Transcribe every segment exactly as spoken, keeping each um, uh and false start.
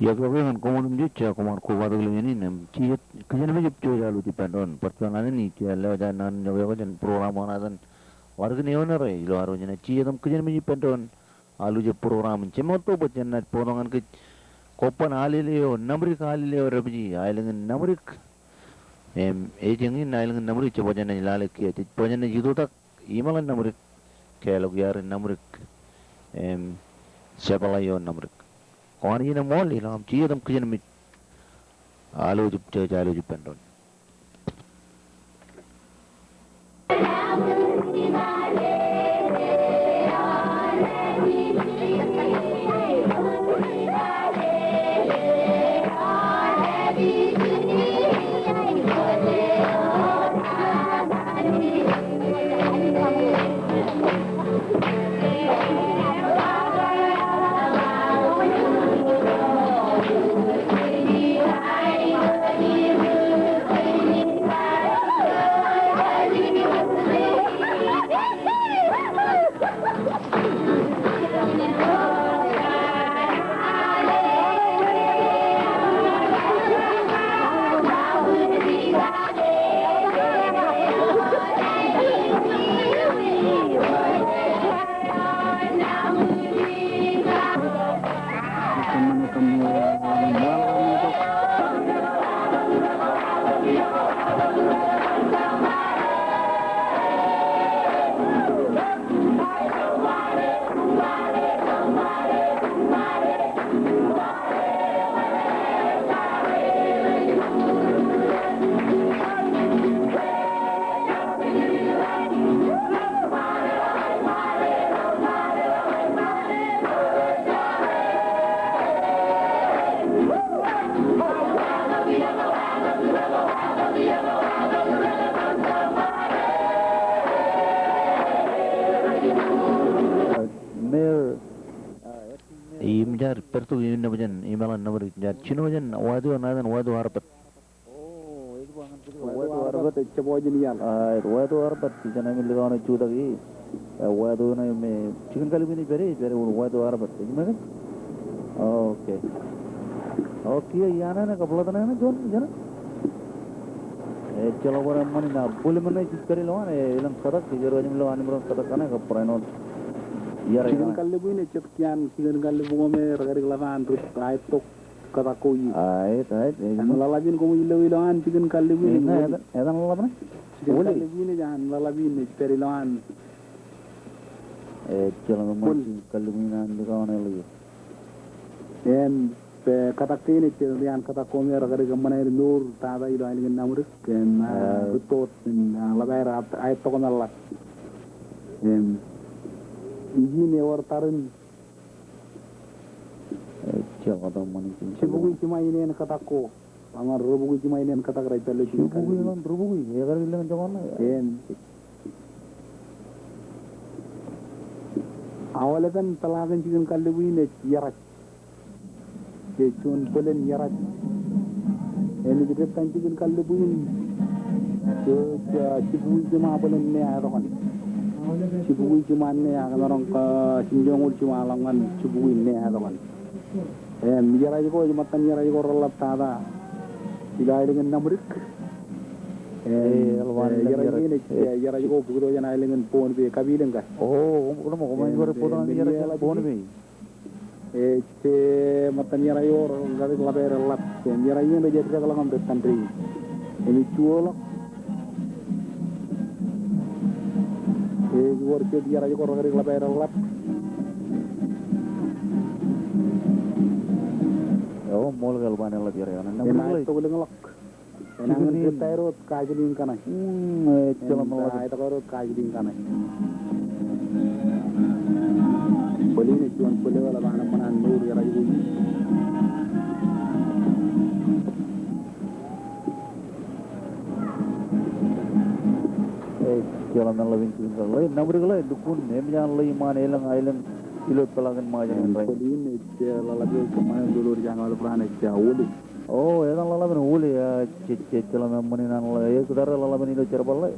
Iọkwe ñan koṃ otemjej, koṃ ar kobatok ilo iien in, im, Jisōs kōjenmej ippa ilo alwōj ippān doon. Bar juon alen in, ij lewōj aō naan in iọkwe jān program eo an etan Ḷaddik in Eoon Ere, ilo ad wōj ṇe, Jisōs im kōjenmej ippān doon. Alwōj program in, jeṃḷọk bwe jen naaj bōktok ñan kōj, koban alele eo, Namdik alele eo dāpiji, aelōñ in Namdik. Im, ej eñin aelōñ in Namdik, jej bōk jān naaj lale kiiō, jej bōk jān naaj itoitak imeḷan Namdik, keḷọk iarin Namdik, im, jepḷaak ioon Namdik. Kwōn iien ṃool, ilọk aṃ Jisōs im kōjenmej. Alwōj ippa, alwōj ippān doon. Mayor, im jaar pād tok im nōbar jān imeḷan nōbar, jaar jino jān wāto ṇa etan wāto Arbāt. Wāto Arbāt. Ej jab wāween iaḷ. Aa, ej wāto Arbāt. Ij jino im likaoṇe jutak ie. Ej wāto ṇe im jikin kallibu in ej pād, ej pād wāto Arbāt. Ej make? Okay. Okay, iaan ṇe kab ḷōtṇe ṇe juon, iaan ṇe. Ejjeḷọk bar eṃṃan in, a, bōlen ṇe jej pād ilowaan, e, elōñ katak, ej ro jim ilo an im ro katak kaṇe kab barāinwōt. Jikin kallibu in ej jet kiiō an jikin kallibu ko me rekadik ḷap an ri aetok. Katak ko ie. Aa, āinwōt, āinwōt, āinwōt. Etan ḷōḷḷap in koṃij lo ilowaan jikin kallibu in. Etan, etan ḷōḷḷap ṇe? Jikin kallibu in ej an ḷōḷḷap in ej pād ilowaan. Ejjeḷọk eṃṃan jikin kallibu in an likaoṇe ḷe ie. Im, e, katak kein ej jet iaan katak ko me rekadik eṃṃan aer mour tata ilo aelōñ in Namdik. Im, a, aa, rūttoot, im, a, ḷap aer aet, aetok im eḷḷap. Im, ijin ewōr tarin Ejjeḷọk etan ṃanit in. Jibukwi jiṃa in en katak ko. Ḷōmṇak rubukwi jiṃa in en katak rej pād ilo jikin kallibu in. Jibukwi ḷōmṇak rubukwi. Ekar ilōñ joñan ṇe. Im. Aolepen peḷaakin jikin kallibu in ej iaraj. Ej juon bōlen iaraj. Im ej dettan jikin kallibu in. Ej, a, jibukwi jiṃa bōlen ṇe aetokan. Jibukwi jiṃa ṇe, a, kōmaroñ, a, jimjuonñoul jiṃa ḷọk ñan jibukwi ṇe aetokan. Im, iaraj ko ej ṃōttan iaraj ko reḷḷap tata ilo aelōñ in Namdik. Im, e, eḷap an, e, iaraj ko ej, e, iaraj ko bōktok jān aelōñ in Pohnpei, Kapilōñ ka. O, koṃ, koṃ, koṃ, im, bar, e, bōktok im, iaraj in Pohnpei. Ej, e, ṃōttan iaraj ko rekadik ḷap aer eḷḷap. Im iaraj in rej eddekḷọk im rej tandri. Im ej juoḷọk. Ej wōr jet iaraj ko rekadik ḷap aer eḷḷap. Eo, ṃool ke eḷap an eḷḷap iaraj. Im aetok lōñḷọk. Enañin jet aer wōt gasoline kaṇe. Mm, ejjeḷọk. Im, ejjeḷọk. Aetok aer wōt gasoline kaṇe. Bōlen in ej juon bōlen eo eḷap an eṃṃan an mour iaraj ko ie. Ejjeḷọk, eḷap in jikin kaṇe. Ḷe, Namdik ḷe, lukkuun, eṃōj an ḷe iṃaan elōñ, aelōñ, ilo peḷaakin Ṃajeḷ in rainin. Bōlen in ej, e, ḷōḷḷap eo ej kōṃṃan an lolorjake aolep raan ej, e, Ole. O, etan ḷōḷḷap in Ole, a, jej, jej, ejjeḷọk eṃṃan in an ḷōḷḷap, e, kōttar ḷōḷḷap in ilo jerbal ḷe.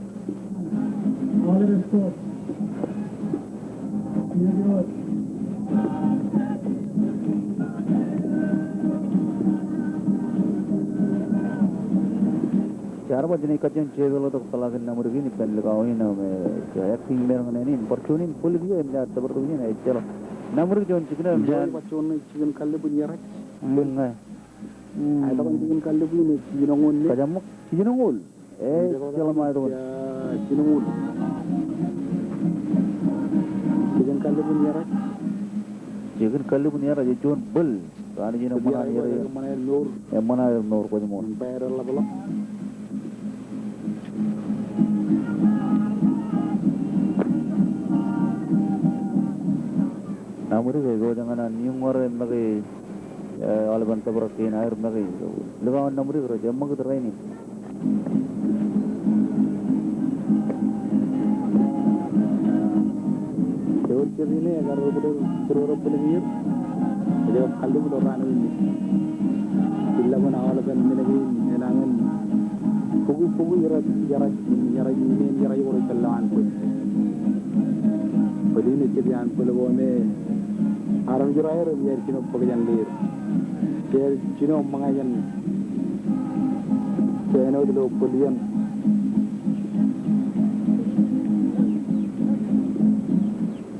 Ear ba jenaaj kajjioñ jepeḷḷọk peḷaakin Naṃrik in ippān likao in im, eh, acting meereñ in, bar juon in bōlik iiō im ear tōpar tok ijin, ejjeḷọk. Naṃrik juon jikin eo im ear ba juon jikin kallib in iaraj. Mm, ñe. Mm. Aetok in jikin kallib in ej jijinoñoul ne? Kōjām ṃōk, jijinoñoul. Ejjeḷọk, aetok in. Jijinoñoul. Jikin kallib in iaraj. Jikin kallib in iaraj, ej juon bōl. Anij in eṃṃan aer, eṃṃan aer mour. Eṃṃan aer mour, kwōj ṃool. Im ba aer ḷapḷọk. Naṃrik ej pojak ñan an iuññūr e make, eh, aolepen tōprak kein aer make. Likao in Naṃrik rej eṃṃakūt rainin. Ewōr jet in ekar bōd, bōd, bōd bōd iiō. Ej kallib ilo raan in. Ilọk in aolepen men kein, enañin bukwi, bukwi iaraj, iaraj, iaraj, iaraj ko rej pād ilowaan bōd. Bōd in ej jet iaan bōl ko me armej ro aer im iaar jino bōk jān leer. Iaar jino ṃōñā jān jān āinwōt ilo bōl iien.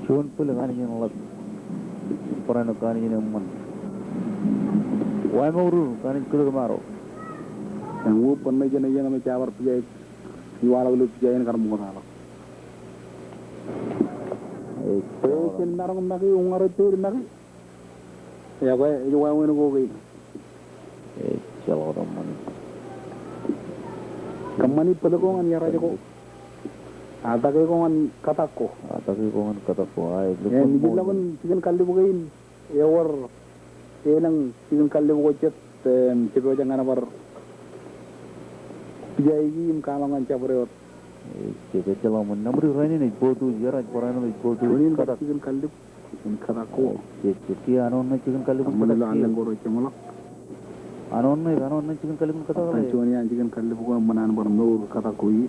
Juon bōl, kanooj in ḷap. Barāinwōt kanooj in eṃṃan. Wa ṃour, kanooj kōl kōm arro. Eñin bwe ṇe jān iien eo me jabar pija, iwaḷọk ilo pija in kar ṃoktaḷọk. Ej, ej, jen maroñ make, uññār ej pād make. Ekwe, ej wāween ko kein. Ejjeḷọk kōṃṃani. Kōṃṃani bōl ko ñan iaraj ko. Atake ko ñan katak ko. Atake ko ñan katak ko. Aet, ej ilọk in jikin kallib kein. Ewōr elōñ jikin kallib ko jet, em, jepojak ñan bar pijaiki im kaḷọk ñan jabdewōt. Ej, ej, ejjeḷọk ṃōn. Naṃrik rainin ej bōktok iaraj, barāinwōt ej bōktok katak. Jikin kallib in katak ko. Ej, ej, kiiō an wōr ṇe jikin kallib in katak, alen ko rej jeṃḷọk. An wōr ṇe, an wōr ṇe jikin kallib in katak. Juon iaan jikin kallib ko eṃṃan an bar mour katak ko ie.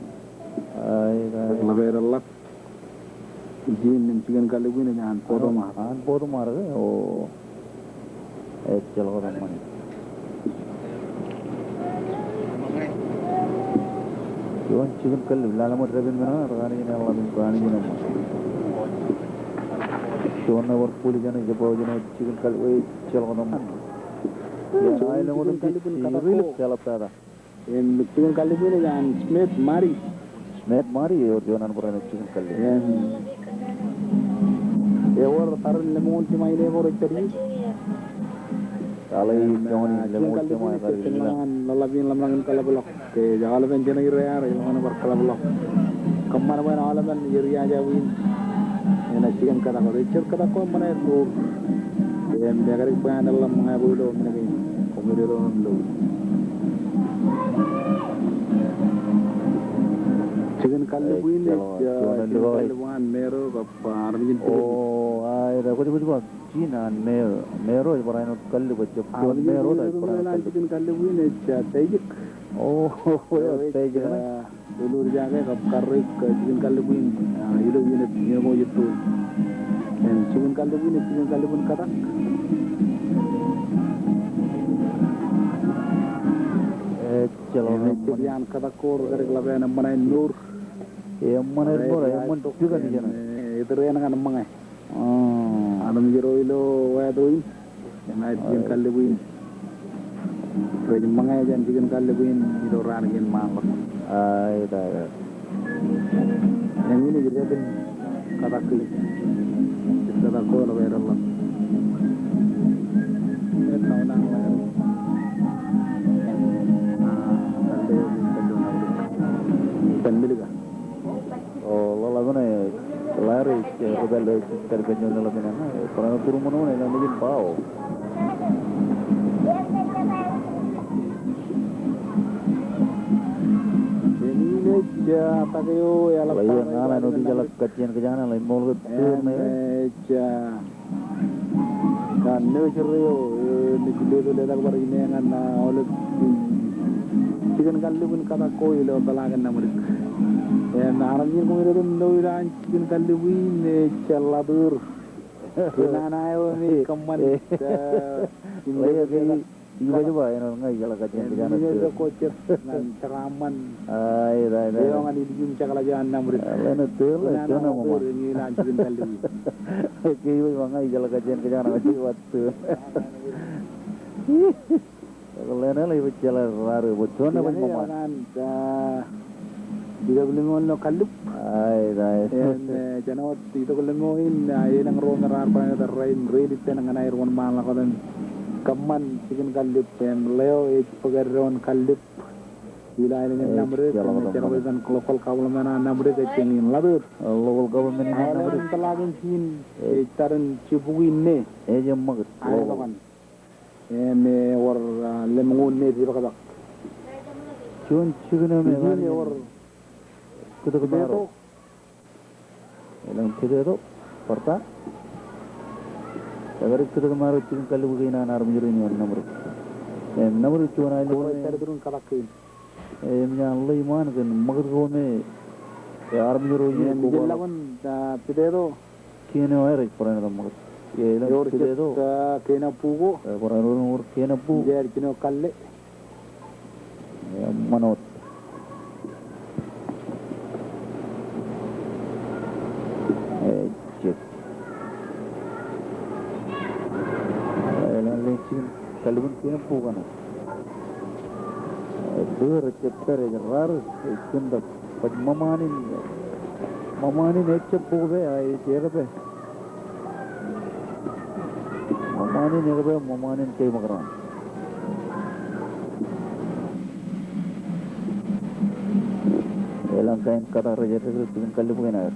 Aet, aet. Ḷap aer ḷap. Ijin im jikin kallib in ej an bottom ar. An bottom ar ke, o. Ejjeḷọk kōṃṃani. Juon jikin kallib, lale ṃōk dāpin men eo, kanooj in eḷap im kanooj in eṃṃan. Juon ṇe bar bōl jān e, jab ba jān e, jikin kallib, ejjeḷọk kōṃṃani. Juon jikin kallib in katak ko. Im jikin kallib in ej an Smith Mari. Smith Mari, ewōr juon an barāinwōt jikin kallib. Im ewōr tar in lemoñoul jiṃa ine ko rej pād ie. Im, ah, jikin kallib in ej jet ḷōḷḷap in ḷōmṇak in kaḷapḷọk. Ke ej aolepen jenair ear, ilọk in bar kaḷapḷọk. Kōṃṃan bwe en aolepen ier iajab in. Enaaj jikin katak ko, ejjab katak ko eṃṃan aer mour. Im ekar bwe an eḷap ṃōñā ko ilo men kein. Koṃwin ilo ilo. Jikin kallib in ej, ah, jikin kallib an Mero kab, ah, armej in. O, aet, kwōj, kwōj ba. Jin an Mero, Mero ej barāinwōt kallib, ejjab juon Mero ej barāinwōt kallib. Jikin kallib in ej, ah, Tejik. O, Tejik, ah, Ilo jake kab karreoik, eh, jikin kallib in, ah, ilo iien, iien ko ej ittoon. Im jikin kallib in, jikin kallib in katak. Ejjeḷọk. Im ejjab iaan katak ko rekar ḷap en eṃṃan aer mour. Eṃṃan aer mour, eṃṃan pikan ijeṇe. Im, eh, eter en ñan ṃōñā. Armej ro ilo wāto in, enaaj jikin kallib in. Rej ṃōñā jān jikin kallib in ilo raan kein ṃaanḷọk. Aet, aet. Eñin ej dāpin katak kein. Ej katak ko ḷap aer ḷap. Ej katak ko ḷap aer ḷap. Ah, kallib in kallib in kallib in kallib in. O, ḷōḷḷap ṇe, ḷaer, eh, ri pālle, eh, kar pālle ṇe ḷōḷḷap ṇe, eh, barāinwōt turuṃ ṇe, ṇe, ṇe, ṇe, bao. Ḷe, ñan ṇe ej kajjien kōjañin ḷe ṃool kōn tuur ṇe. Ej, eh, Kōn nurse eo, eh, ej leto letak bar ine ñan, ah, aolep, mm, jikin kallib in katak ko ilo peḷaakin Naṃrik. Im armej in koṃ itok im lo ilo an jikin kallib in, eh, ej ḷatūr. Kōn nana eo me ej kōṃṃan, eh, im leto letak. Ij baj ba āinwōt ña ij jeḷā kajjien kōjeañ eo. Ñan jeraaṃṃan. Aet, aet, aet. Eo ñan ilikin jekḷaj eo an Naṃrid. Alen eo tōl, alen eo tōl eo ṃōṃa. Alen eo tōl eo ṃōṃa. Ke ij baj ba ña ij jeḷā kajjien kōjeañ eo, ij baj tōl. Alen eo ej baj jeḷā raar baj juon eo baj ṃōṃa. Alen eo ej baj Itok lōñ eo kallib. Aet, aet. Im, eh, jān wōt itok lōñ eo in, ah, elōñ ro me raar barāinwōt rein, rein ippān ñan aer wōnṃaanḷọk wōt im kōṃṃan jikin kallib, im ḷeo ej bōk eddoon kallib. Ilo aelōñ in Naṃrid, im jerbal ippān local government an Naṃrid, ej eñin ḷap er. Local government in Naṃrid. Aelōñ in tōḷakin ijin, ej tar in jibukwi ṇe. Ej ṃakūt. Aelōñ in. Im ewōr, ah, lemñoul ṇe dibakbak. Juon jikin eo me ewōr. Ijin ewōr kūtōk maro. Potato. Elōñ potato, bar ta. Ekar kūtōk maro jikin kallib kein an armej rein ioon Naṃrid. Im Naṃrid juon aelōñ. Im eṃōj an ḷōi ṃaan kōn ṃakūt ko me, e, armej ro ie. Im ko ej ḷọk in, ah, potato. Kien eo aer ej barāinwōt ṃakūt. Ewōr potato. Kien eo buko. E, barāinwōt ewōr kien eo buko. Ej jino kalle. E, ṃanot. E, jet. E, ḷe jikin kallib in kien eo buko ṇe. E, bōd ejjab pād, ej raar, ej kūntak. Baj ṃōṃaan in, ṃōṃaan in ejjab bokpe, a ej ekpe. Ṃōṃaan in ekpe, ṃōṃaan in keiṃakroñ. Elōñ kain kōttar rej eddek jikin kallib kein aer.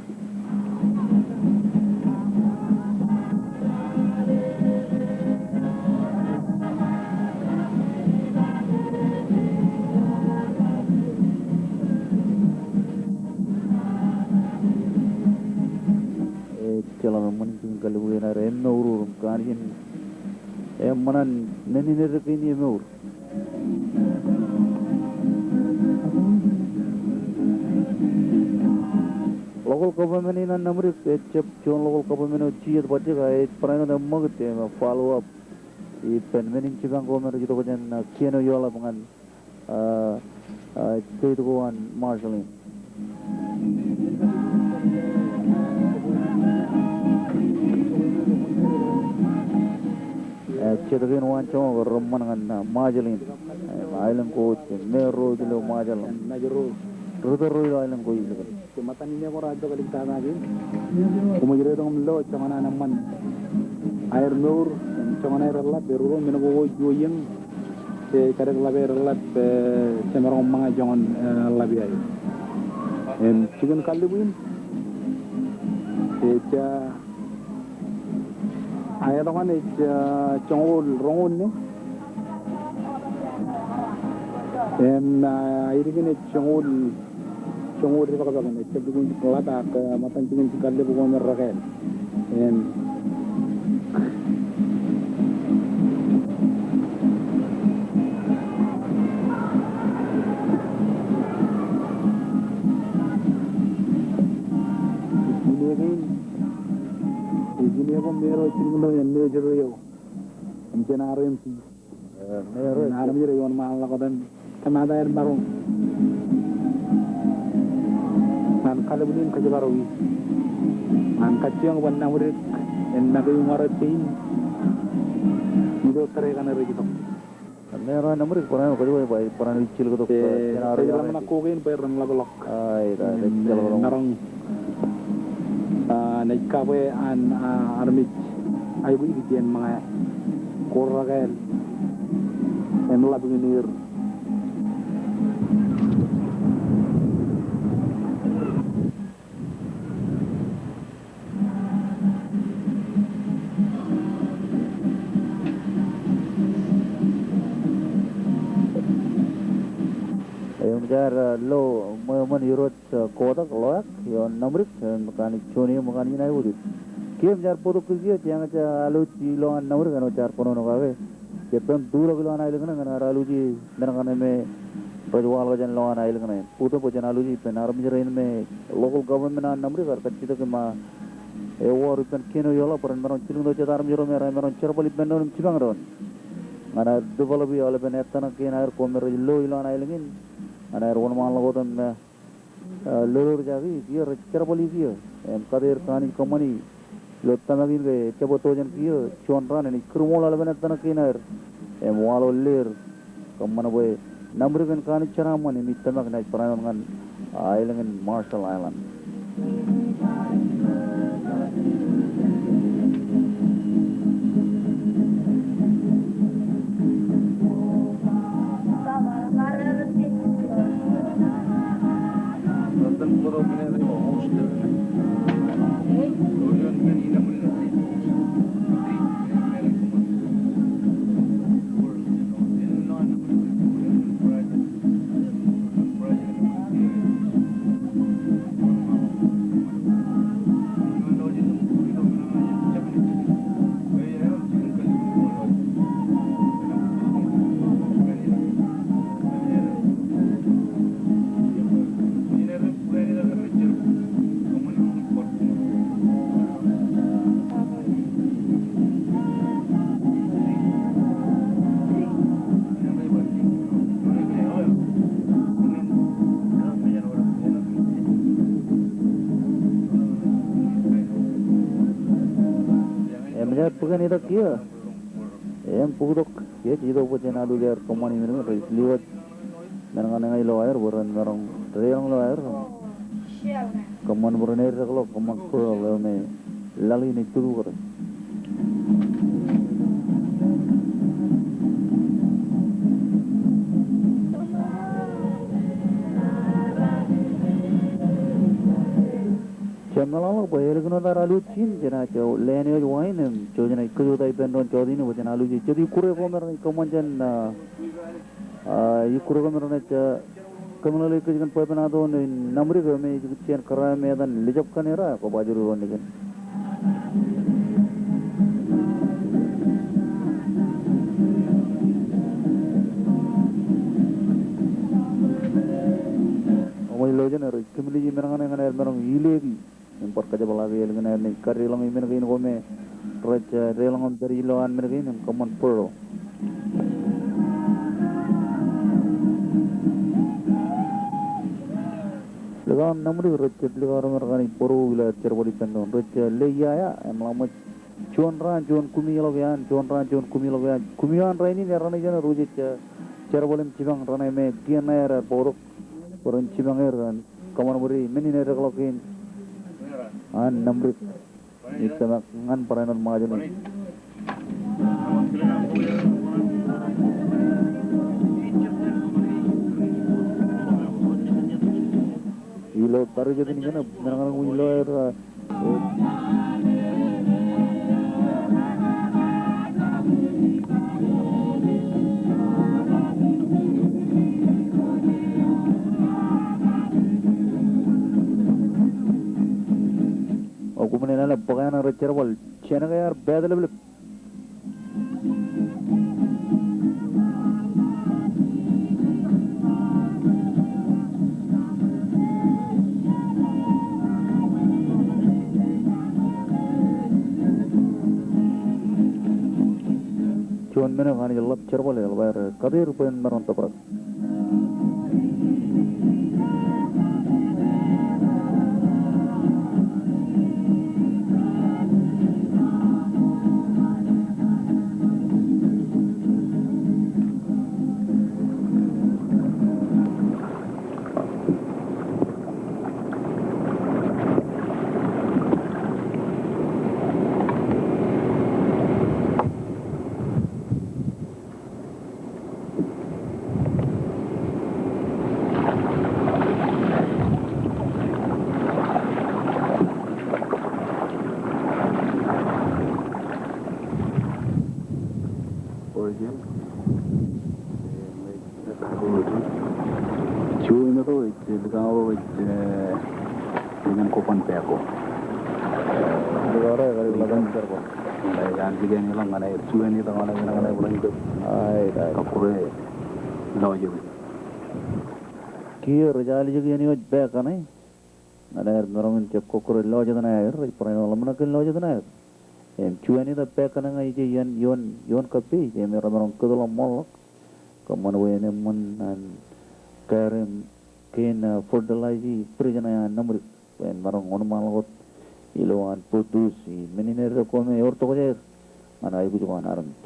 Ejjeḷọk eṃṃan in jikin kallib kein aer, emour im kanooj in, eṃṃan an men in eddek kein emour. Local government in an Naṃrid, ejjab juon local government eo jijet bajjek, a ej barāinwōt eṃṃakūt im follow up ippān men in jipañ ko me rej itok jān, ah, kien eo eḷap ñan, ah, ah, state ko an Marshall in. E, jet kein waan joñak reṃṃan ñan, ah, Ṃajeḷ in. E, aelōñ ko ej me ro ilo Ṃajeḷ. Ri tōl ro ilo aelōñ ko ilikin. Ṃōttan ine ko raar pād ilo tata kein. Koṃij reitok im lo joñan an eṃṃan aer mour, im joñan aer eḷap, erro men ko ej iiō. Ej kadek ḷap aer eḷap, e, jemaroñ ṃōñā joñan, e, ḷap ia. Im jikin kallib in. Ej, a, aelōñ in ej, a, joñoul roñoul ṇe. Im, a, aelōñ in ej joñoul, joñoul dibakbak in, ejjab lukkuun ḷap ak, a, ṃōttan jikin kallib ko me rekāāl. Im ijin eo kein, ijin eo kein me ro jilkintok jān Mājro eo im jān R M C. E, me ro. Im armej ro ioon ṃaan ḷọk otem kōmaat aer maroñ ñan kalbwilin kōjparok in ñan kajjioñ bwe Naṃrid en make uññūr pein ilo tōre kaṇe rej itok. Ñe ro Naṃrid barāinwōt kōjparok bwe barāinwōt ij jilkintok, e, jān ro rej ḷōmṇak ko kein bwe ren ḷapḷọk. Aet, aet, ej jilkintok. Maroñ, a, naaj kabwe an, a, armej aikuj ikijjien ṃōñā ko rekāāl im ḷap iien er. Eṃōj ad, a, lo ṃweo ṃōn Irooj, a, Kotak Loak ioon Naṃrid, e, mekanik juon eo mekanik in aikuj. Kiiō eṃōj ad bōktok kiiō, jeañ ej alwōj ilo an Naṃrid, āinwōt jaar kōnono kake. Jej tōn tuḷọk ilowaan aelōñ ṇe ñan ad alwōj men kaṇe me rej waḷọk jān lowaan aelōñ ṇe. Bōktok bwe jen alwōj ippān armej rein me local government an Naṃrid kar kajjitōk im, a, ewōr ippān kien eo eḷap bwe ren maroñ jilkintok jet armej ro me raar maroñ jerbal ippān doon im jipañ doon. Ñan aer develop e aolepen ettōṇak kein aer ko me rej lo ilowaan aelōñ in. Ñan aer wōnṃaanḷọk wōt im, eh, lolorjake kiiō, rej jerbal e kiiō. Im kate er kanooj kōṃṃani ilo tōmak in ke ejjab etto jān kiiō, juon raan enaaj kūrṃool aolepen ettōṇak kein aer im waḷọk leer. Kōṃṃan bwe Namrik en kanooj jeraaṃṃan im ij tōmak naaj barāinwōt ñan aelōñ in Marshall Island. Eṃōj aer bōk eṇ itak kiiō. Im bōktok, jej itok bwe jen alwōj aer kōṃṃani men kein, rej likūt men kaṇe ñan ilo aer bwe ren maroñ deḷọñ ilo aer. Kōṃṃan bwe ren eddekḷọk kōṃṃan Pearl eo me laḷ in ej tutu kate. Jab meḷọkḷọk bwe ālikin wōt ad alwōj ijin, jenaaj lewōj wain im jenaaj kōjota ippān doon jọteen in bwe jen alwōj jet ikkure ko me renaaj kōṃṃan jān, ah, ah, ikkure ko me renaaj, ah, kōmeḷeḷe kōj kōn bwebwenato in Namrik eo me ej kōjjien kōrā im etan lijab kaṇe ra, kwō bajjek ro nejin. Eṃōj ilo jen rej kōmliji men kaṇe ñan aer maroñ ileki im bar kōjepḷaaki ālikin aer naaj kadeḷọñe men kein ko me rej, eh, deḷọñ im pād ilo an men kein im kōṃṃan Pearl. Likao in Namrik rej jab likao ro men kaṇe bōro ilo aer jerbal ippān doon. Rej, eh, le iaia im ḷak ṃōj juon raan juon kumi ḷọk iaan, juon raan juon kumi ḷọk iaan. Kumi eo an rainin ear raṇe jān ro rej, eh, jerbal im jipañ raṇe me kien ṇe aer bōktok bwe ren jipañ er. Kōṃṃan bwe men in eddekḷọk kein an Namrik. Ij tōmak ñan barāinwōt Ṃajeḷ in. Ilo tarijet in kōn men kaṇe ilo aer, ah, O, koṃwin nana bōk eo an rej jerbal. Jān ke ear pād leplep. Juon men eo an ej ḷap jerbal, eḷap aer kate er bwe en maroñ tōprak. Juon eo ej likao ro ej, eh, ej ñan koban pā ko. Likao ro ej kar ḷap jerbal. Ñan aer juon eo ñan aer juon eo ñan aer ḷap jerbal. Ai, ai. Kọkkure lọjet. Kiiō rej alikkar iien eo ej pā kaṇe. Ñan aer maroñ in jab kọkkure lọjet ṇe aer, rej barāinwōt ḷōmṇak kōn lọjet ṇe aer. Im juon eo ej pād kōn ña ej ioon, ioon, ioon kappij, im remaroñ kōtḷọk ṃool ḷọk. Kōṃṃan bwe en eṃṃan an carry kein, ah, fertilizer bridge ṇe an Namrik. Bwe en maroñ wōnṃaanḷọk wōt ilo an produce e men in aer ko me ewōr tokjāer ñan aikuj ko an armej.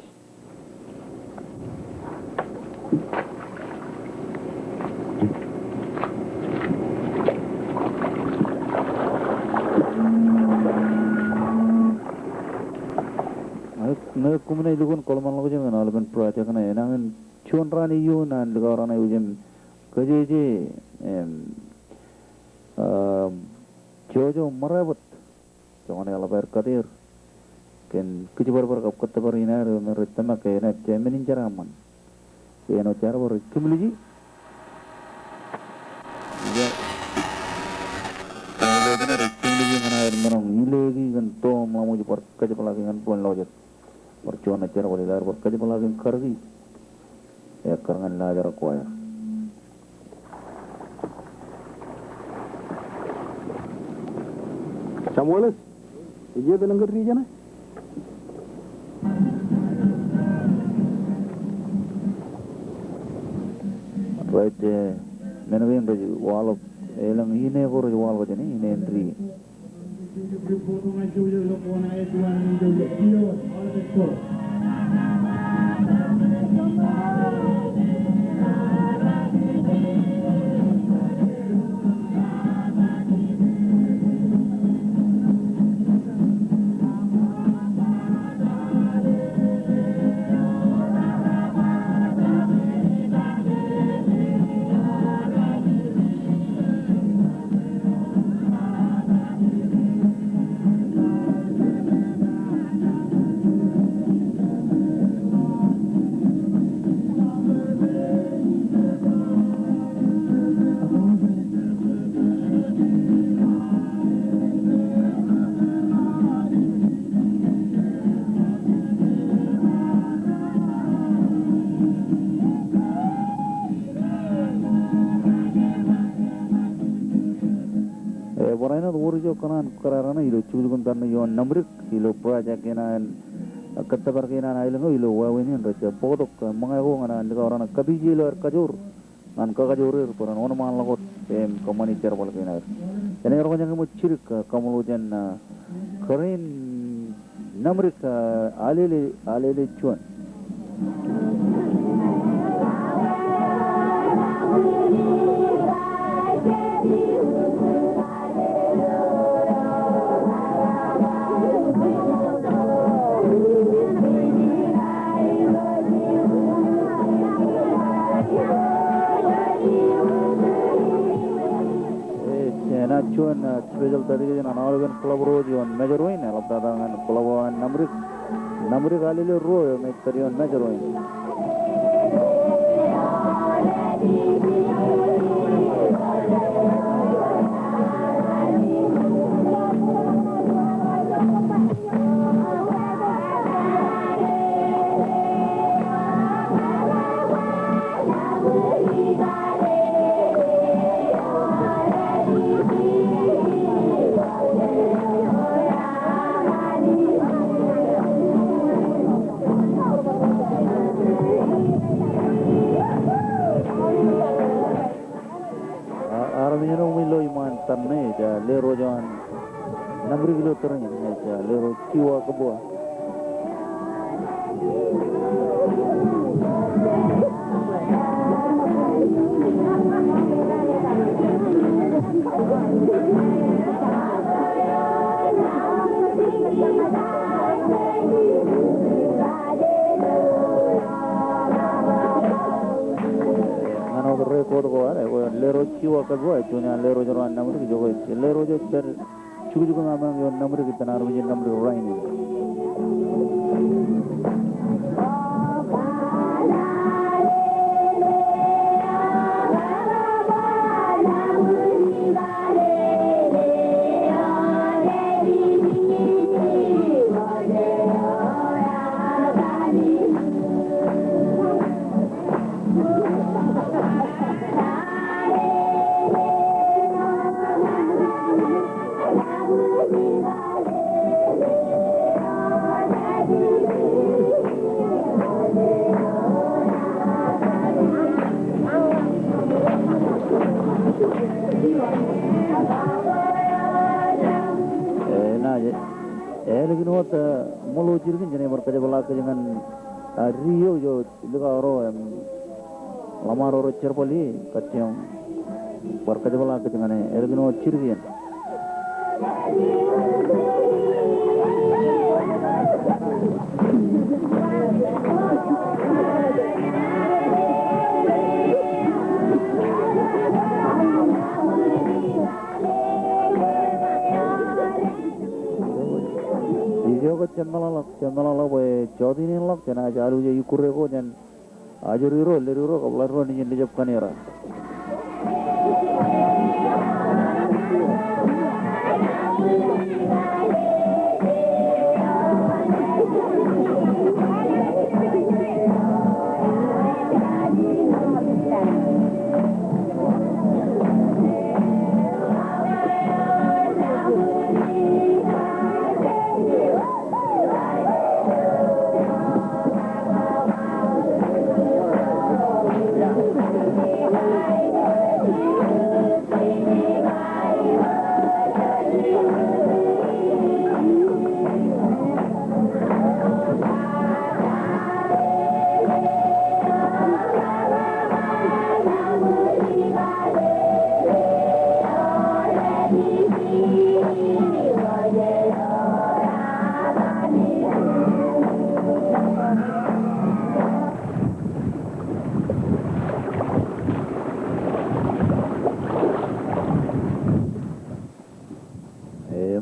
Ñe, ñe koṃ naaj lukkuun kōḷmānḷọkjeṇ ñan aolepen project ṇe, enañin juon raan eo an likao raṇ eo jen kōjeje, em, Em, jojo ṃōrā bōt. Joñan eḷap aer kate er kōn kōjparbar kab kōttōpar in aer eo me rej tōmak ke enaaj men in jeraaṃṃan. Ke āinwōt jar bar kimliji. Ija. Ej kimliji ñan aer maroñ ileeki kōn to im ḷaṃōj bar kōjepḷaaki ñan buñlọjet. Bar juon jar bar ilo aer bar kōjepḷaaki im karōki ekkar ñan laajrak ko aer. Samuelis, ej iiet elōñ kōn ri jeṇe? Rej, eh, men kein rej waḷọk, elōñ ine ko rej waḷọk jāne, ine in ri. Ebar āinwōt wōr ijo kōṇaan kōrā raṇe ilo jukjuk in tarṇe ioon Namrik ilo project kein an, kōttōpar kein an aelōñ eo ilo wāween in rej bōktok ṃōñā ko ñan an likao raṇe kapije ilo aer kajoor ñan kakajoor er bwe ren wōnṃaanḷọk wōt im kōṃṃani jerbal kein aer. Enaaj roñjake ṃōk jidik, ah, kaṃṃoolol jān, ah, kōrā in Namrik, ah, Alele, Alele juon. Ej enaaj juon, ah, special dedication an aolepen club ro ej ioon Mājro in, eḷaptata ñan club eo an Namrik. Namrik Alele ruo eo me ej pād ioon Mājro in. A, armej eo ṃwiin ilo iṃaan tarṇe, ej, a, Lero eo an Namrik ilo tōre in, ej, a, Lero Kiwa Kōbwa. Ñan wōt record ko ad, eo Lero Kiwa Kōbwa, juon iaan Lero ro an Namrik, ijoke Lero ej pād jukjuk im aṃ ioon Namrik, ippān armej in Namrik rainin. Enaaj ālikin wōt, eh, ṃōḷo jidik in jān ej bar kōjepḷaak kōj ñan, ah, ri eo eo likao ro im ḷōṃaro rej jerbal ie, kajjioñ bar kōjepḷaak kōj ñan e ālikin wōt jidik in. Ijo ke jab meḷọkḷọk, jab meḷọkḷọk bwe jọteen in ḷọk jenaaj alwōj e ikkure ko jān ajri ro, leddik ro, kab ḷaddik ro nejin lijab kanera.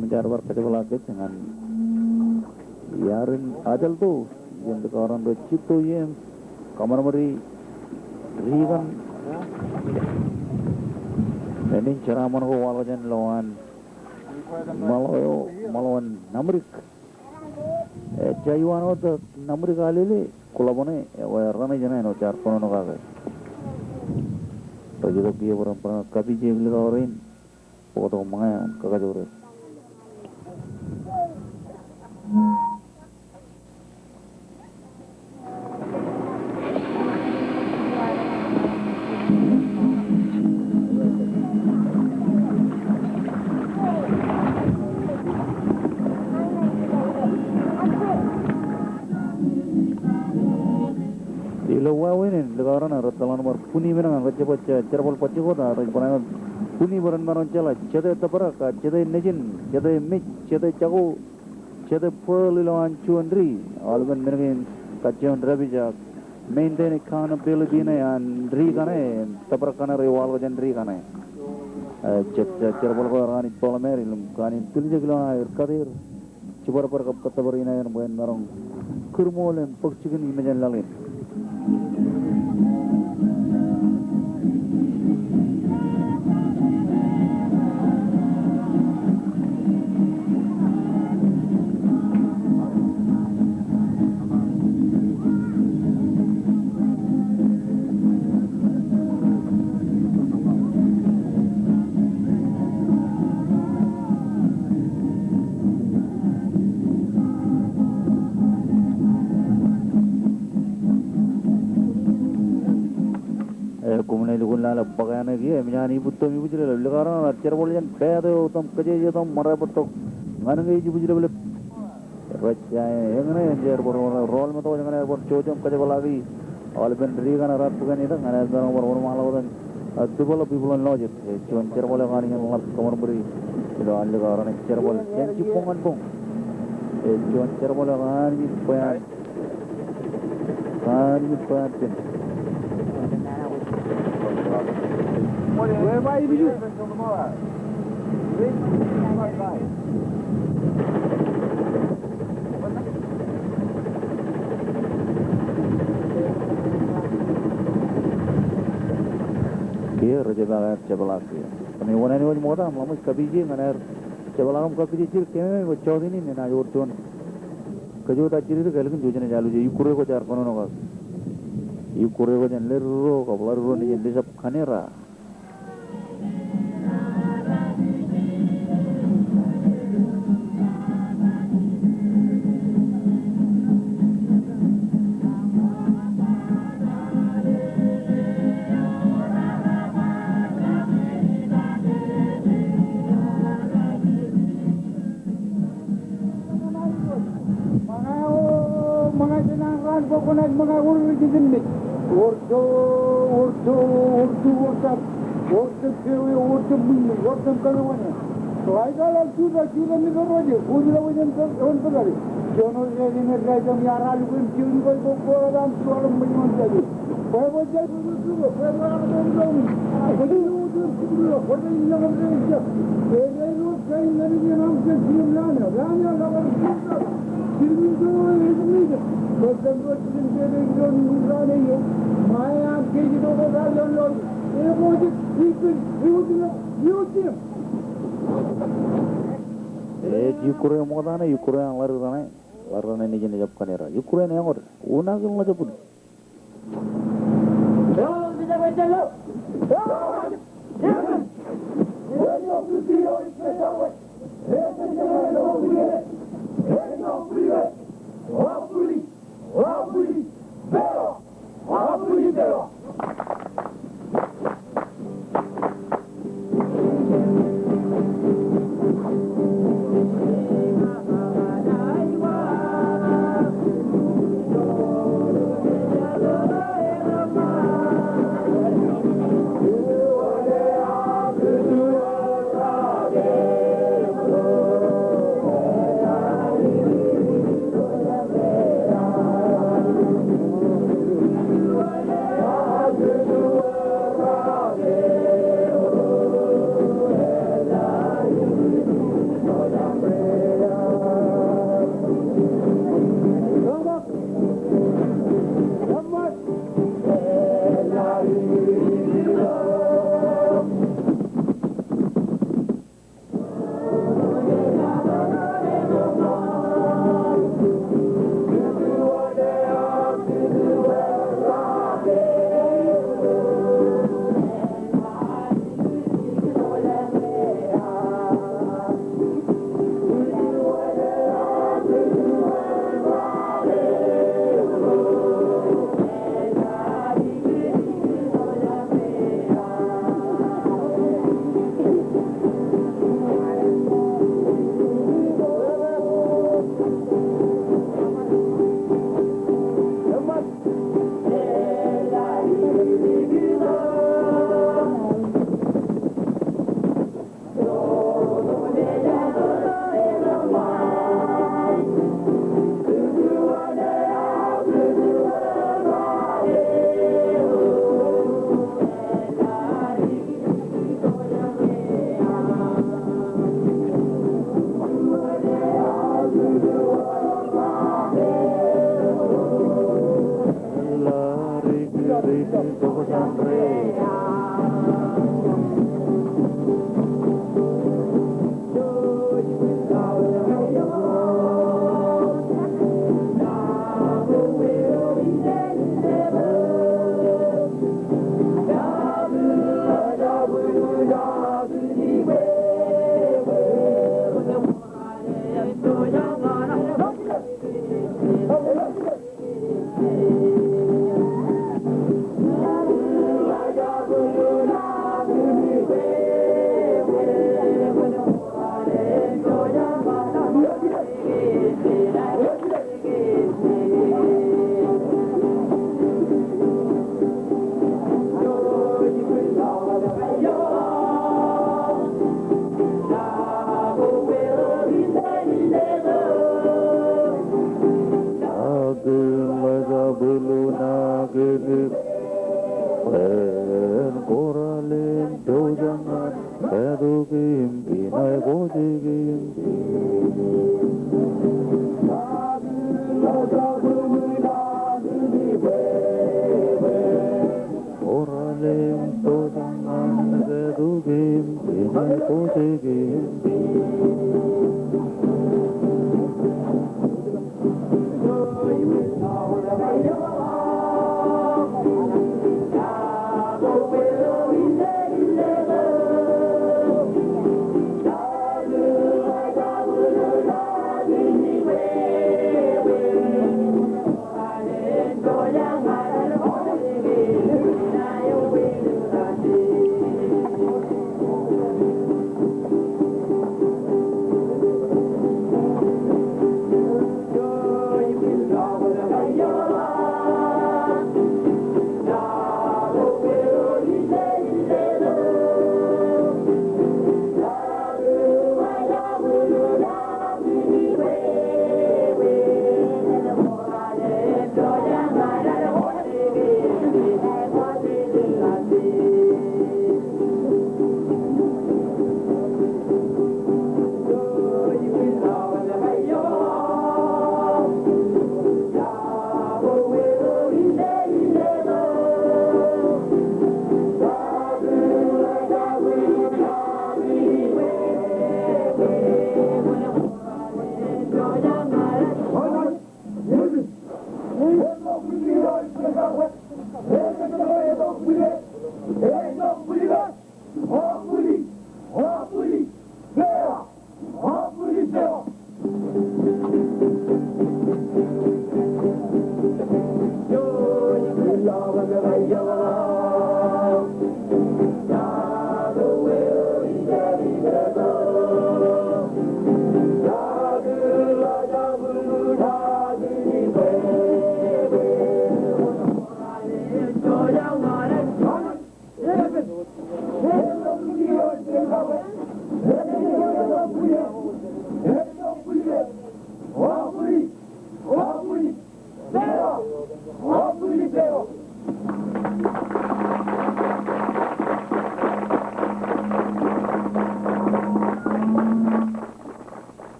Im jaar bar kōjepḷaak kōj ñan iarin ajelto, iien likao ro jitto im kōṃṃan ri kaṇe. Enaaj jeraaṃṃan ko waḷọk jān ilowaan ṃōḷo eo, ṃōḷo in Namdik. Ejja iwaan wōt Namdik alele, kuḷab ṇe, ekwe raṇe jenaaj āinwōt jaar kōnono kake. Rej itok kiiō bwe ren bar kapije likao rein. Bōktok ṃōñā im kakajoor er. Ilo wāween in, likao raṇe rej tōl ñan bar bwini men ñan rej jab baj, eh, jerbal bajjek wōt, ak rej bar āinwōt bwini bwe ren maroñ jeḷā jete tōprak, ak jete nejin, jete mej, jete jako, jete bōl ilowaan juon ri, aolepen men kein kajjioñ dāpij ak maintain accountability ṇe an ri kaṇe, tōprak kaṇe rej waḷọk jān ri kaṇe. Eh, jet, eh, jerbal ko ear kanooj bōḷmāer im kanooj tiljek ilowaan aer kate er. Jibadbad kab kōttōpar in aer bwe en maroñ kūrṃool im bōk jikin imejān laḷ in. Eh, koṃ naaj lukkuun lale bōk āne kiiō, emōj an ibūtto im ibūjleplep. Likao raṇe raar jerbal jān pāāt eo otem kōjeje otem ṃōrā bōttok ñan ke ej ibūjleplep. Rej, eh, eñṇe, eñṇe ej bar, bar, bar rọọl met ko ñan aer bar jouj im kōjepḷaaki aolepen ri kaṇe raar bōk āne itok ñan aer maroñ bar wōnṃaanḷọk wōt im, ah, develop ibuḷōn lọjet. Eh, juon jerbal eo kaṇe ḷap kōṃṃan bōd ilo an likao raṇe jerbal jān jibboñ ñan boñ. Eh, juon jerbal eo kaṇe bwe an Kiiō rej jab aer jepḷaak kiiō. Kōn eoon āinwōt ṃokta im ḷōmṇak kapije ñan aer jepḷaak im kakkije jidik kememej bwe jọteen in enaaj wōr juon kōjwōj ajri dik ālikin ijo jenaaj alwōj e ikkure ko jaar kōnono kake. Ikkure ko jān leddik ro kab ḷaddik ro nejin lijab kanera. Ṃōñā jān an raan bwe kwōnaaj ṃōñā wōr ri jitōn mej. Wōr to, wōr to, wōr to, wōr to, wōr to pewe, wōr to ṃwiṃwij, wōr to kōnono. Ḷaik aḷ, aḷ jutak, jutak im ippān ro rej, ko jutak wōj eṇ pād, eṇ pād aḷ. Juon eo ej ej ej ej im iar alukwe im jikin bwe ko ko aḷ an jutak im ṃōj ṃōj jaje. Bwe bwe jaje. Ej Ukraine ṃokta ṇe, Ukraine ḷadik ṇe, ḷadik ṇe nejin ej jab kanera. Ukraine eñood, unakin ḷajabwil.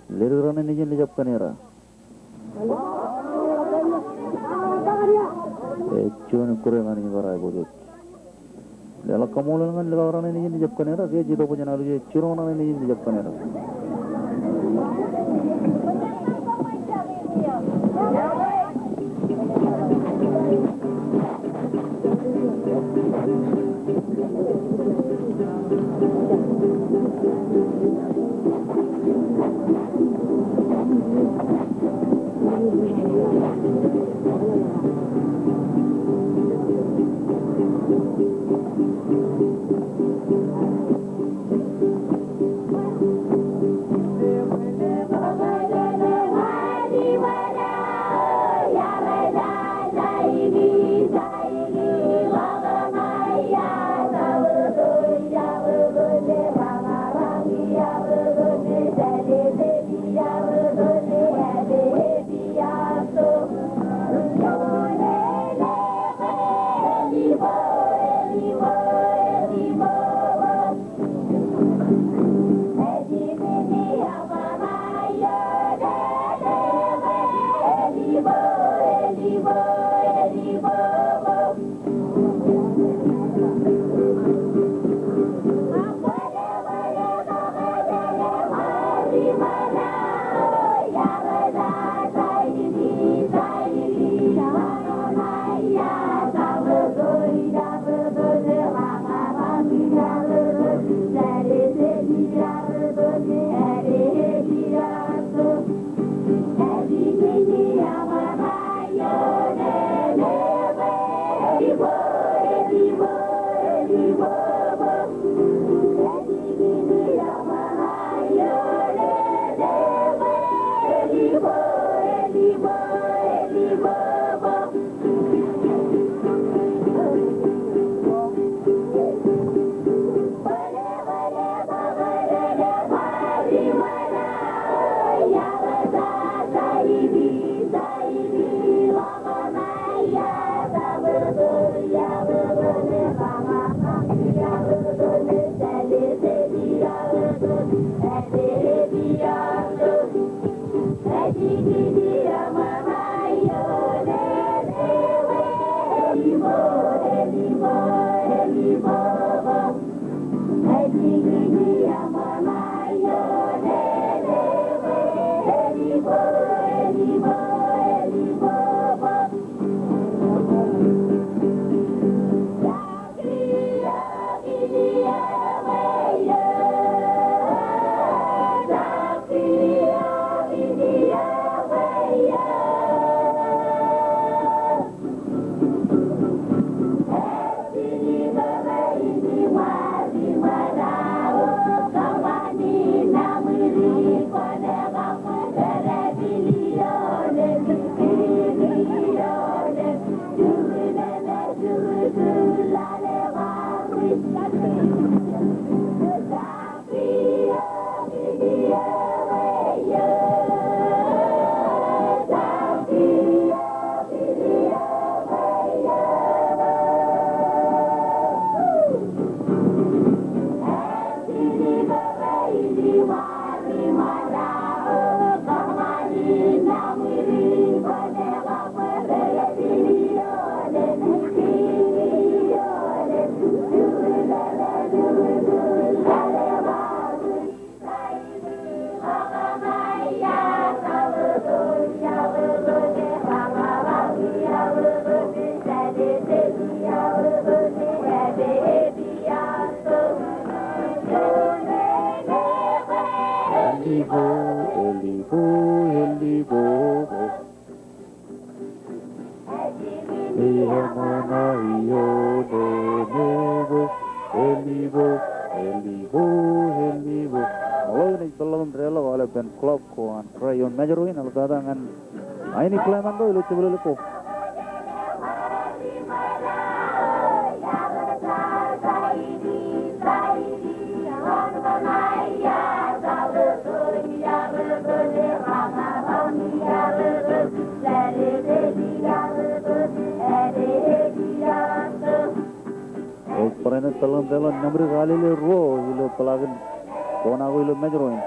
Ledik raṇe nejin rijjab Canada. Ej juon ikkure ñan Ibar Ivory Coast. Leḷọk kaṃṃoolol ñan likao raṇe nejin rijjab Canada, ke ej itok bwe jen alwōj jiroñ raṇe nejin rijjab Canada. Ṃōḷo in ej peḷḷọk im deḷọk aolep ippān club ko an try ioon Mājro in, eḷaptata ñan Aini Clemanto ilo jepḷaḷḷap ko. Ej barāinwōt peḷḷọk im deḷọk nōṃdik alele ruo ilo peḷaakin kona ko ilo Mājro in.